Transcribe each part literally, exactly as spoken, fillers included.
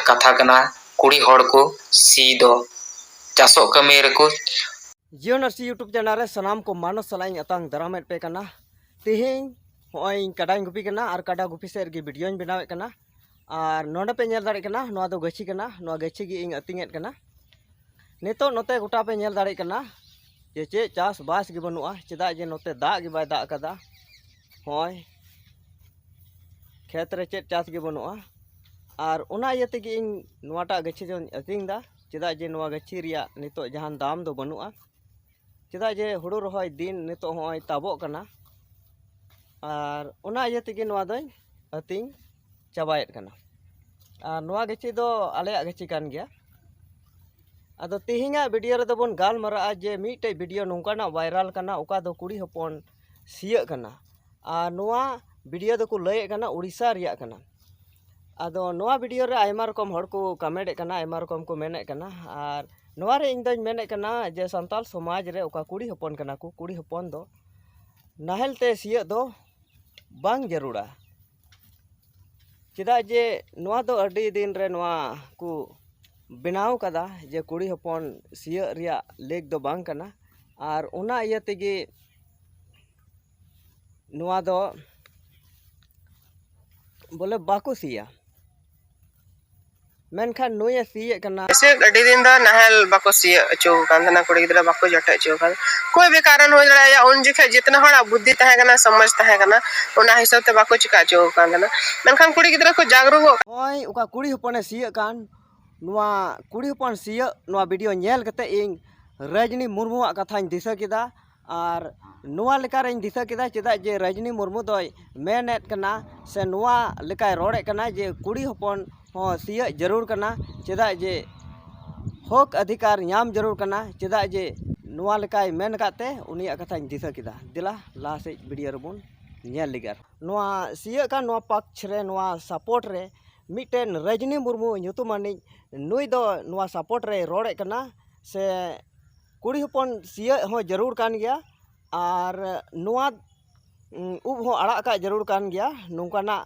ᱠᱟᱛᱷᱟ ᱠᱟᱱᱟ, ᱠᱩᱲᱤ ᱦᱚᱲ ᱠᱚ ᱥᱤ ᱫᱚ ᱪᱟᱥᱚᱜ ᱠᱟᱹᱢᱤ ᱨᱮᱠᱚ᱾ Jio Nursery YouTube channel ᱨᱮ ᱥᱟᱱᱟᱢ ᱠᱚ ᱢᱟᱱᱚᱥ ᱥᱟᱞᱟᱜ ᱤᱧ ᱟᱛᱟᱝ ᱫᱟᱨᱟᱢᱮᱫ ᱯᱮ ᱠᱟᱱᱟ᱾ ᱛᱮᱦᱮᱧ ᱦᱚᱸᱜᱼᱚᱭ ᱤᱧ ᱠᱟᱰᱟᱧ ᱜᱩᱯᱤ ᱠᱟᱱᱟ ᱟᱨ ᱠᱟᱰᱟ ᱜᱩᱯᱤ ᱥᱮᱫ ᱨᱮᱜᱮ ᱵᱷᱤᱰᱤᱭᱳᱧ ᱵᱮᱱᱟᱣᱮᱫ ᱠᱟᱱᱟ᱾ ᱟᱨ ᱱᱚᱰᱮ ᱯᱮ ᱧᱮᱞ ᱫᱟᱲᱮᱭᱟᱜ ᱠᱟᱱᱟ, ᱱᱚᱣᱟ ᱫᱚ ᱜᱟᱹᱪᱷᱤ ᱠᱟᱱᱟ, ᱱᱚᱣᱟ ᱜᱟᱹᱪᱷᱤ ᱜᱮ ᱤᱧ ᱟᱹᱛᱤᱧᱮᱫ ᱠᱟᱱᱟ᱾ ᱱᱤᱛᱚᱜ ᱱᱚᱛᱮ ᱜᱚᱴᱟ ᱯᱮ ᱧᱮᱞ ᱫᱟᱲᱮᱭᱟᱜ ᱠᱟᱱᱟ ᱡᱮ ᱪᱮᱫ ᱪᱟᱥᱵᱟᱥ ᱜᱮ ᱵᱟᱹᱱᱩᱜᱼᱟ, ᱪᱮᱫᱟᱜ ᱡᱮ ᱱᱚᱛᱮ ᱫᱟᱜ ᱜᱮ ᱵᱟᱭ ᱫᱟᱜ ᱟᱠᱟᱫᱟ᱾ ᱦᱚᱸᱜᱼᱚᱭ ᱠᱷᱮᱛ ᱨᱮ ᱪᱮᱫ ᱪᱟᱥ ᱜᱮ ᱵᱟᱹᱱᱩᱜᱼᱟ᱾ ᱟᱨ ᱚᱱᱟ ᱤᱭᱟᱹ ᱛᱮᱜᱮ ᱤᱧ ᱱᱚᱣᱟᱴᱟᱜ ᱜᱟᱹᱪᱷᱤ ᱫᱚᱧ ᱟᱹᱛᱤᱧ ᱮᱫᱟ, ᱪᱮᱫᱟᱜ ᱡᱮ ᱱᱚᱣᱟ ᱜᱟᱹᱪᱷᱤ ᱨᱮᱭᱟᱜ ᱱᱤᱛᱚᱜ ᱡᱟᱦᱟᱱ ᱫᱟᱢ ᱫᱚ ᱵᱟᱹᱱᱩᱜᱼᱟ᱾ ᱪᱮᱫᱟᱜ ᱡᱮ ᱦᱩᱲᱩ ᱨᱚᱦᱚᱭ ᱫᱤᱱ ᱱᱤᱛᱚᱜ ᱦᱚᱸᱜᱼᱚᱭ ᱛᱟᱵᱚᱜ ᱠᱟᱱᱟ᱾ ᱟᱨ ᱚᱱᱟ ᱤᱭᱟᱹ ᱛᱮᱜᱮ ᱱᱚᱣᱟ ᱫᱚᱧ ᱟᱹᱛᱤᱧ ᱪᱟᱵᱟᱭᱮᱫ ᱠᱟᱱᱟ᱾ ᱟᱨ ᱱᱚᱣᱟ ᱜᱟᱹᱪᱷᱤ ᱫᱚ ᱟᱞᱮᱭᱟᱜ ᱜᱟᱹᱪᱷᱤ ᱠᱟᱱ ᱜᱮᱭᱟ᱾ ᱟᱫᱚ ᱛᱮᱦᱮᱧᱟᱜ ᱵᱷᱤᱰᱤᱭᱳ ᱨᱮᱫᱚ ᱵᱚᱱ ᱜᱟᱞᱢᱟᱨᱟᱜᱼᱟ ᱡᱮ ᱢᱤᱫᱴᱮᱡ ᱵᱷᱤᱰᱤᱭᱳ ᱱᱚᱝᱠᱟᱱᱟᱜ ᱵᱷᱟᱭᱨᱟᱞ ᱠᱟᱱᱟ, ᱚᱠᱟ ᱫᱚ ᱠᱩᱲᱤ ᱦᱚᱯᱚᱱ ᱥᱤᱭᱟᱹᱜ ᱠᱟᱱᱟ᱾ ᱟᱨ ᱱᱚᱣᱟ ᱵᱷᱤᱰᱤᱭᱳ ᱫᱚᱠᱚ ᱞᱟᱹᱭᱮᱫ ᱠᱟᱱᱟ ᱩᱲᱤᱥᱥᱟ ᱨᱮᱭᱟᱜ ᱠᱟᱱᱟ᱾ ᱟᱫᱚ ᱱᱚᱣᱟ ᱵᱷᱤᱰᱤᱭᱳ ᱨᱮ ᱟᱭᱢᱟ ᱨᱚᱠᱚᱢ ᱦᱚᱲ ᱠᱚ ᱠᱚᱢᱮᱱᱴ ᱮᱫ ᱠᱟᱱᱟ, ᱟᱭᱢᱟ ᱨᱚᱠᱚᱢ ᱠᱚ ᱢᱮᱱᱮᱫ ᱠᱟᱱᱟ᱾ ᱟᱨ ᱱᱚᱣᱟ ᱨᱮ ᱤᱧ ᱫᱚᱧ ᱢᱮᱱᱮᱫ ᱠᱟᱱᱟ ᱡᱮ ᱥᱟᱱᱛᱟᱲ ᱥᱚᱢᱟᱡᱽ ᱨᱮ ᱚᱠᱟ ᱠᱩᱲᱤ ᱦᱚᱯᱚᱱ ᱠᱟᱱᱟ ᱠᱚ, ᱠᱩᱲᱤ ᱦᱚᱯᱚᱱ ᱫᱚ ᱱᱟᱦᱮᱞ ᱛᱮ ᱥᱤᱭᱳᱜ ᱫᱚ ᱵᱟᱝ ᱡᱟᱹᱨᱩᱲᱟ᱾ ᱪᱮᱫᱟᱜ ᱡᱮ ᱱᱚᱣᱟ ᱫᱚ ᱟᱹᱰᱤ ᱫᱤᱱ ᱨᱮ ᱱᱚᱣᱟ ᱠᱚ ᱵᱮᱱᱟᱣ ᱠᱟᱫᱟ ᱡᱮ ᱠᱩᱲᱤ ᱦᱚᱯᱚᱱ ᱥᱤᱭᱳᱜ ᱨᱮᱭᱟᱜ ᱞᱮᱠ ᱫᱚ ᱵᱟᱝ ᱠᱟᱱᱟ᱾ ᱟᱨ ᱚᱱᱟ ᱤᱭᱟᱹ ᱛᱮᱜᱮ ᱱᱚᱣᱟ ᱫᱚ ᱵᱚᱞᱮ ᱵᱟᱠᱚ ᱥᱤᱭᱟ᱾ ᱢᱮᱱᱠᱷᱟᱱ ᱱᱩᱭᱮ ᱥᱤᱭᱮᱫ ᱠᱟᱱᱟ᱾ ᱥᱮ ᱟᱹᱰᱤ ᱫᱤᱱ ᱫᱚ ᱱᱟᱦᱮᱞ ᱵᱟᱠᱚ ᱥᱤᱭᱳᱜ ᱦᱚᱪᱚ ᱠᱟᱱ ᱛᱟᱦᱮᱱᱟ, ᱠᱩᱲᱤ ᱜᱤᱫᱽᱨᱟᱹ ᱵᱟᱠᱚ ᱡᱚᱴᱮᱫ ᱦᱚᱪᱚ ᱠᱟᱱ᱾ ᱠᱚᱭ ᱵᱷᱤ ᱠᱟᱨᱚᱱ ᱦᱩᱭ ᱫᱟᱲᱮᱭᱟᱜᱼᱟ, ᱩᱱ ᱡᱚᱠᱷᱮᱡ ᱡᱤᱛᱱᱟ ᱦᱚᱲᱟᱜ ᱵᱩᱫᱽᱫᱷᱤ ᱛᱟᱦᱮᱸ ᱠᱟᱱᱟ, ᱥᱚᱢᱟᱡᱽ ᱛᱟᱦᱮᱸ ᱠᱟᱱᱟ, ᱚᱱᱟ ᱦᱤᱥᱟᱹᱵ ᱛᱮ ᱵᱟᱠᱚ ᱪᱤᱠᱟ ᱦᱚᱪᱚ ᱠᱟᱱ ᱛᱟᱦᱮᱱᱟ᱾ ᱢᱮᱱᱠᱷᱟᱱ ᱠᱩᱲᱤ ᱜᱤᱫᱽᱨᱟᱹ ᱠᱚ ᱡᱟᱜᱽᱨᱩᱠᱚᱜ᱾ ᱱᱚᱜᱼᱚᱭ ᱚᱠᱟ ᱠᱩᱲᱤ ᱦᱚᱯᱚᱱᱮ ᱥᱤᱭᱳᱜ ᱠᱟᱱ, ᱱᱚᱣᱟ ᱠᱩᱲᱤ ᱦᱚᱯᱚᱱ ᱥᱤᱭᱳᱜ ᱱᱚᱣᱟ ᱵᱷᱤᱰᱤᱭᱳ ᱧᱮᱞ ᱠᱟᱛᱮ ᱤᱧ ᱨᱟᱡᱽᱱᱤ ᱢᱩᱨᱢᱩᱣᱟᱜ ᱠᱟᱛᱷᱟᱧ ᱫᱤᱥᱟᱹ ᱠᱮᱫᱟ᱾ ᱟᱨ ᱱᱚᱣᱟ ᱞᱮᱠᱟᱨᱮᱧ ᱫᱤᱥᱟᱹ ᱠᱮᱫᱟ, ᱪᱮᱫᱟᱜ ᱡᱮ ᱨᱟᱡᱽᱱᱤ ᱢᱩᱨᱢᱩ ᱫᱚᱭ ᱢᱮᱱᱮᱫ ᱠᱟᱱᱟ ᱥᱮ ᱱᱚᱣᱟ ᱞᱮᱠᱟᱭ ᱨᱚᱲᱮᱫ ᱠᱟᱱᱟ ᱡᱮ ᱠᱩᱲᱤ ᱦᱚᱯᱚᱱ ᱦᱚᱸ ᱥᱤᱭᱳᱜ ᱡᱟᱹᱨᱩᱲ ᱠᱟᱱᱟ, ᱪᱮᱫᱟᱜ ᱡᱮ ᱦᱚᱠ ᱚᱫᱷᱤᱠᱟᱨ ᱧᱟᱢ ᱡᱟᱹᱨᱩᱲ ᱠᱟᱱᱟ, ᱪᱮᱫᱟᱜ ᱡᱮ ᱱᱚᱣᱟ ᱞᱮᱠᱟᱭ ᱢᱮᱱ ᱟᱠᱟᱫ ᱛᱮ ᱩᱱᱤᱭᱟᱜ ᱠᱟᱛᱷᱟᱧ ᱫᱤᱥᱟᱹ ᱠᱮᱫᱟ᱾ ᱫᱮᱞᱟ ᱞᱟᱦᱟ ᱥᱮᱫ ᱵᱷᱤᱰᱤᱭᱳ ᱨᱮᱵᱚᱱ ᱧᱮᱞ ᱞᱮᱜᱮ᱾ ᱱᱚᱣᱟ ᱥᱤᱭᱳᱜ ᱠᱟᱱ ᱱᱚᱣᱟ ᱯᱟᱠᱪᱷ ᱨᱮ, ᱱᱚᱣᱟ ᱥᱟᱯᱳᱨᱴ ᱨᱮ ᱢᱤᱫᱴᱮᱱ ᱨᱟᱡᱽᱱᱤ ᱢᱩᱨᱢᱩ ᱧᱩᱛᱩᱢᱟᱱᱤᱡ ᱱᱩᱭ ᱫᱚ ᱱᱚᱣᱟ ᱥᱟᱯᱳᱨᱴ ᱨᱮᱭ ᱨᱚᱲᱮᱫ ᱠᱟᱱᱟ ᱥᱮ ᱠᱩᱲᱤ ᱦᱚᱯᱚᱱ ᱥᱤᱭᱳᱜ ᱦᱚᱸ ᱡᱟᱹᱨᱩᱲ ᱠᱟᱱ ᱜᱮᱭᱟ᱾ ᱟᱨ ᱱᱚᱣᱟ, ᱩᱸ, ᱩᱵ ᱦᱚᱸ ᱟᱲᱟᱜ ᱠᱟᱜ ᱡᱟᱹᱨᱩᱲ ᱠᱟᱱ ᱜᱮᱭᱟ᱾ ᱱᱚᱝᱠᱟᱱᱟᱜ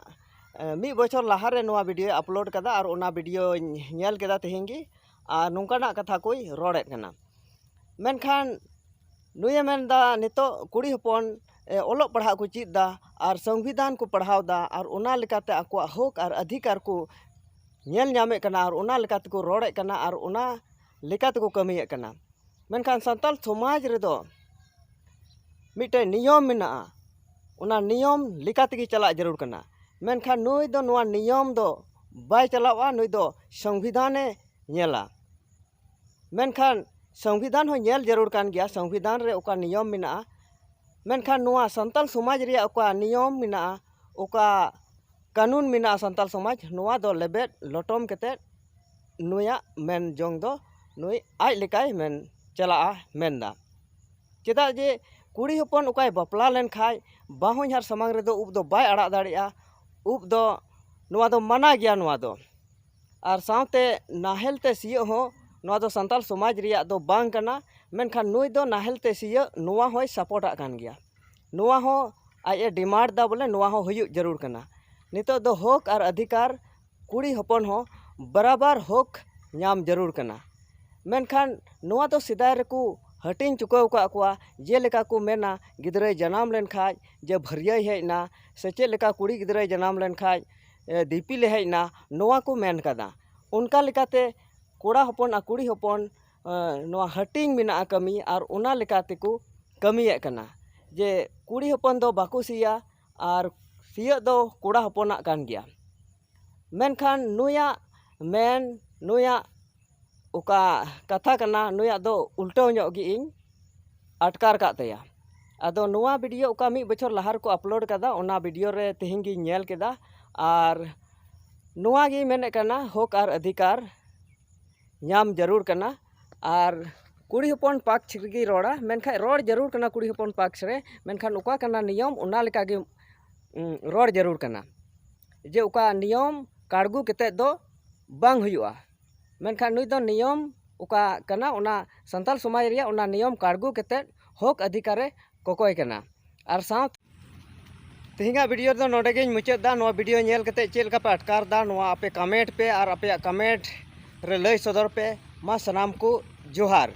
ᱮ, ᱢᱤᱫ ᱵᱚᱪᱷᱚᱨ ᱞᱟᱦᱟᱨᱮ ᱱᱚᱣᱟ ᱵᱷᱤᱰᱤᱭᱳᱭ ᱟᱯᱞᱳᱰ ᱠᱟᱫᱟ ᱟᱨ ᱚᱱᱟ ᱵᱷᱤᱰᱤᱭᱳᱧ ᱧᱮᱞ ᱠᱮᱫᱟ ᱛᱮᱦᱮᱧ ᱜᱮ᱾ ᱟᱨ ᱱᱚᱝᱠᱟᱱᱟᱜ ᱠᱟᱛᱷᱟ ᱠᱚᱭ ᱨᱚᱲᱮᱫ ᱠᱟᱱᱟ᱾ ᱢᱮᱱᱠᱷᱟᱱ ᱱᱩᱭᱮ ᱢᱮᱱᱫᱟ ᱱᱤᱛᱚᱜ ᱠᱩᱲᱤ ᱦᱚᱯᱚᱱ, ᱮ, ᱚᱞᱚᱜ ᱯᱟᱲᱦᱟᱜ ᱠᱚ ᱪᱮᱫ ᱫᱟ ᱟᱨ ᱥᱚᱝᱵᱤᱫᱷᱟᱱ ᱠᱚ ᱯᱟᱲᱦᱟᱣ ᱫᱟ ᱟᱨ ᱚᱱᱟ ᱞᱮᱠᱟᱛᱮ ᱟᱠᱚᱣᱟᱜ ᱦᱚᱠ ᱟᱨ ᱚᱫᱷᱤᱠᱟᱨ ᱠᱚ ᱧᱮᱞ ᱧᱟᱢᱮᱫ ᱠᱟᱱᱟ ᱟᱨ ᱚᱱᱟ ᱞᱮᱠᱟ ᱛᱮᱠᱚ ᱨᱚᱲᱮᱫ ᱠᱟᱱᱟ ᱟᱨ ᱚᱱᱟ ᱞᱮᱠᱟ ᱛᱮᱠᱚ ᱠᱟᱹᱢᱤᱭᱮᱫ ᱠᱟᱱᱟ᱾ ᱢᱮᱱᱠᱷᱟᱱ ᱥᱟᱱᱛᱟᱲ ᱥᱚᱢᱟᱡᱽ ᱨᱮᱫᱚ ᱢᱤᱫᱴᱮᱱ ᱱᱤᱭᱚᱢ ᱢᱮᱱᱟᱜᱼᱟ, ᱚᱱᱟ ᱱᱤᱭᱚᱢ ᱞᱮᱠᱟ ᱛᱮᱜᱮ ᱪᱟᱞᱟᱜ ᱡᱟᱹᱨᱩᱲ ᱠᱟᱱᱟ᱾ ᱢᱮᱱᱠᱷᱟᱱ ᱱᱩᱭ ᱫᱚ ᱱᱚᱣᱟ ᱱᱤᱭᱚᱢ ᱫᱚ ᱵᱟᱭ ᱪᱟᱞᱟᱣᱟ, ᱱᱩᱭ ᱫᱚ ᱥᱚᱝᱵᱤᱫᱷᱟᱱᱮ ᱧᱮᱞᱟ᱾ ᱢᱮᱱᱠᱷᱟᱱ ᱥᱚᱝᱵᱤᱫᱷᱟᱱ ᱦᱚᱸ ᱧᱮᱞ ᱡᱟᱹᱨᱩᱲ ᱠᱟᱱ ᱜᱮᱭᱟ, ᱥᱚᱝᱵᱤᱫᱷᱟᱱ ᱨᱮ ᱚᱠᱟ ᱱᱤᱭᱚᱢ ᱢᱮᱱᱟᱜᱼᱟ᱾ ᱢᱮᱱᱠᱷᱟᱱ ᱱᱚᱣᱟ ᱥᱟᱱᱛᱟᱲ ᱥᱚᱢᱟᱡᱽ ᱨᱮᱭᱟᱜ ᱚᱠᱟ ᱱᱤᱭᱚᱢ ᱢᱮᱱᱟᱜᱼᱟ, ᱚᱠᱟ ᱠᱟᱹᱱᱩᱱ ᱢᱮᱱᱟᱜᱼᱟ ᱥᱟᱱᱛᱟᱲ ᱥᱚᱢᱟᱡᱽ, ᱱᱚᱣᱟ ᱫᱚ ᱞᱮᱵᱮᱫ ᱞᱚᱴᱚᱢ ᱠᱟᱛᱮᱫ ᱱᱩᱭᱟᱜ ᱢᱮᱱ ᱡᱚᱝ ᱫᱚ ᱱᱩᱭ ᱟᱡ ᱞᱮᱠᱟᱭ ᱢᱮᱱ ᱪᱟᱞᱟᱜᱼᱟ, ᱢᱮᱱᱫᱟ᱾ ᱪᱮᱫᱟᱜ ᱡᱮ ᱠᱩᱲᱤ ᱦᱚᱯᱚᱱ ᱚᱠᱟᱭ ᱵᱟᱯᱞᱟ ᱞᱮᱱᱠᱷᱟᱡ ᱵᱟᱦᱚᱧᱦᱟᱨ ᱥᱟᱢᱟᱝ ᱨᱮᱫᱚ ᱩᱵ ᱫᱚ ᱵᱟᱭ ᱟᱲᱟᱜ ᱫᱟᱲᱮᱭᱟᱜᱼᱟ᱾ ᱩᱵ ᱫᱚ, ᱱᱚᱣᱟ ᱫᱚ ᱢᱟᱱᱟ ᱜᱮᱭᱟ ᱱᱚᱣᱟ ᱫᱚ᱾ ᱟᱨ ᱥᱟᱶᱛᱮ ᱱᱟᱦᱮᱞ ᱛᱮ ᱥᱤᱭᱳᱜ ᱦᱚᱸ ᱱᱚᱣᱟ ᱫᱚ ᱥᱟᱱᱛᱟᱲ ᱥᱚᱢᱟᱡᱽ ᱨᱮᱭᱟᱜ ᱫᱚ ᱵᱟᱝ ᱠᱟᱱᱟ᱾ ᱢᱮᱱᱠᱷᱟᱱ ᱱᱩᱭ ᱫᱚ ᱱᱟᱦᱮᱞ ᱛᱮ ᱥᱤᱭᱳᱜ ᱱᱚᱣᱟ ᱦᱚᱸᱭ ᱥᱟᱯᱳᱨᱴᱟᱜ ᱠᱟᱱ ᱜᱮᱭᱟ᱾ ᱱᱚᱣᱟ ᱦᱚᱸ ᱟᱡ ᱮ ᱰᱤᱢᱟᱱᱰ ᱫᱟ, ᱵᱚᱞᱮ ᱱᱚᱣᱟ ᱦᱚᱸ ᱦᱩᱭᱩᱜ ᱡᱟᱹᱨᱩᱲ ᱠᱟᱱᱟ᱾ ᱱᱤᱛᱚᱜ ᱫᱚ ᱦᱚᱠ ᱟᱨ ᱚᱫᱷᱤᱠᱟᱨ ᱠᱩᱲᱤ ᱦᱚᱯᱚᱱ ᱦᱚᱸ ᱵᱟᱨᱟᱵᱟᱨ ᱦᱚᱠ ᱧᱟᱢ ᱡᱟᱹᱨᱩᱲ ᱠᱟᱱᱟ᱾ ᱢᱮᱱᱠᱷᱟᱱ ᱱᱚᱣᱟ ᱫᱚ ᱥᱮᱫᱟᱭ ᱨᱮᱠᱚ ᱦᱟᱹᱴᱤᱧ ᱪᱩᱠᱟᱹᱣ ᱟᱠᱟᱫ ᱠᱚᱣᱟ᱾ ᱡᱮᱞᱮᱠᱟ ᱠᱚ ᱢᱮᱱᱟ, ᱜᱤᱫᱽᱨᱟᱹᱭ ᱡᱟᱱᱟᱢ ᱞᱮᱱᱠᱷᱟᱡ ᱡᱮ ᱵᱷᱟᱹᱨᱭᱟᱹᱭ ᱦᱮᱡ ᱮᱱᱟ, ᱥᱮ ᱪᱮᱫ ᱞᱮᱠᱟ ᱠᱩᱲᱤ ᱜᱤᱫᱽᱨᱟᱹᱭ ᱡᱟᱱᱟᱢ ᱞᱮᱱᱠᱷᱟᱡ, ᱮ, ᱫᱤᱯᱤᱞᱮ ᱦᱮᱡ ᱮᱱᱟ, ᱱᱚᱣᱟ ᱠᱚ ᱢᱮᱱ ᱠᱟᱫᱟ᱾ ᱚᱱᱠᱟ ᱞᱮᱠᱟᱛᱮ ᱠᱚᱲᱟ ᱦᱚᱯᱚᱱ ᱟᱨ ᱠᱩᱲᱤ ᱦᱚᱯᱚᱱ, ᱮ, ᱱᱚᱣᱟ ᱦᱟᱹᱴᱤᱧ ᱢᱮᱱᱟᱜᱼᱟ ᱠᱟᱹᱢᱤ, ᱟᱨ ᱚᱱᱟ ᱞᱮᱠᱟ ᱛᱮᱠᱚ ᱠᱟᱹᱢᱤᱭᱮᱫ ᱠᱟᱱᱟ᱾ ᱡᱮ ᱠᱩᱲᱤ ᱦᱚᱯᱚᱱ ᱫᱚ ᱵᱟᱠᱚ ᱥᱤᱭᱟ ᱟᱨ ᱥᱤᱭᱳᱜ ᱫᱚ ᱠᱚᱲᱟ ᱦᱚᱯᱚᱱᱟᱜ ᱠᱟᱱ ᱜᱮᱭᱟ᱾ ᱢᱮᱱᱠᱷᱟᱱ ᱱᱩᱭᱟᱜ ᱢᱮᱱ, ᱱᱩᱭᱟᱜ ᱚᱠᱟ ᱠᱟᱛᱷᱟ ᱠᱟᱱᱟ, ᱱᱩᱭᱟᱜ ᱫᱚ ᱩᱞᱴᱟᱹᱣ ᱧᱚᱜ ᱜᱮ ᱤᱧ ᱟᱴᱠᱟᱨ ᱠᱟᱜ ᱛᱟᱭᱟ᱾ ᱟᱫᱚ ᱱᱚᱣᱟ ᱵᱷᱤᱰᱤᱭᱳ ᱚᱠᱟ ᱢᱤᱫ ᱵᱚᱪᱷᱚᱨ ᱞᱟᱦᱟ ᱨᱮᱠᱚ ᱟᱯᱞᱳᱰ ᱠᱟᱫᱟ, ᱚᱱᱟ ᱵᱷᱤᱰᱤᱭᱳ ᱨᱮ ᱛᱮᱦᱮᱧ ᱜᱤᱧ ᱧᱮᱞ ᱠᱮᱫᱟ᱾ ᱟᱨ ᱱᱚᱣᱟ ᱜᱮ ᱢᱮᱱᱮᱫ ᱠᱟᱱᱟ, ᱦᱚᱠ ᱟᱨ ᱚᱫᱷᱤᱠᱟᱨ ᱧᱟᱢ ᱡᱟᱹᱨᱩᱲ ᱠᱟᱱᱟ᱾ ᱟᱨ ᱠᱩᱲᱤ ᱦᱚᱯᱚᱱ ᱯᱟᱠᱷ ᱨᱮᱜᱮ ᱨᱚᱲᱟ, ᱢᱮᱱᱠᱷᱟᱱ ᱨᱚᱲ ᱡᱟᱹᱨᱩᱲ ᱠᱟᱱᱟ ᱠᱩᱲᱤ ᱦᱚᱯᱚᱱ ᱯᱟᱠᱷ ᱨᱮ, ᱢᱮᱱᱠᱷᱟᱱ ᱚᱠᱟ ᱠᱟᱱᱟ ᱱᱤᱭᱚᱢ, ᱚᱱᱟ ᱞᱮᱠᱟ ᱜᱮ, ᱩᱸ, ᱨᱚᱲ ᱡᱟᱹᱨᱩᱲ ᱠᱟᱱᱟ᱾ ᱡᱮ ᱚᱠᱟ ᱱᱤᱭᱚᱢ ᱠᱟᱲᱜᱩ ᱠᱟᱛᱮᱫ ᱫᱚ ᱵᱟᱝ ᱦᱩᱭᱩᱜᱼᱟ᱾ ᱢᱮᱱᱠᱷᱟᱱ ᱱᱩᱭ ᱫᱚ ᱱᱤᱭᱚᱢ ᱚᱠᱟ ᱠᱟᱱᱟ, ᱚᱱᱟ ᱥᱟᱱᱛᱟᱲ ᱥᱚᱢᱟᱡᱽ ᱨᱮᱭᱟᱜ ᱚᱱᱟ ᱱᱤᱭᱚᱢ ᱠᱟᱲᱜᱩ ᱠᱟᱛᱮᱫ ᱦᱚᱠ ᱚᱫᱷᱤᱠᱟᱨᱮ ᱠᱚᱠᱚᱭ ᱠᱟᱱᱟ᱾ ᱟᱨ ᱥᱟᱶ ᱛᱮᱦᱮᱧᱟᱜ ᱵᱷᱤᱰᱤᱭᱳ ᱫᱚ ᱱᱚᱰᱮ ᱜᱮᱧ ᱢᱩᱪᱟᱹᱫ ᱫᱟ᱾ ᱱᱚᱣᱟ ᱵᱷᱤᱰᱤᱭᱳ ᱧᱮᱞ ᱠᱟᱛᱮ ᱪᱮᱫ ᱞᱮᱠᱟ ᱯᱮ ᱟᱴᱠᱟᱨ ᱫᱟ, ᱱᱚᱣᱟ ᱟᱯᱮ ᱠᱚᱢᱮᱱᱴ ᱯᱮ ᱟᱨ ᱟᱯᱮᱭᱟᱜ ᱠᱚᱢᱮᱱᱴ ᱨᱮ ᱞᱟᱹᱭ ᱥᱚᱫᱚᱨ ᱯᱮ᱾ ᱢᱟ ᱥᱟᱱᱟᱢ ᱠᱚ ᱡᱚᱦᱟᱨ᱾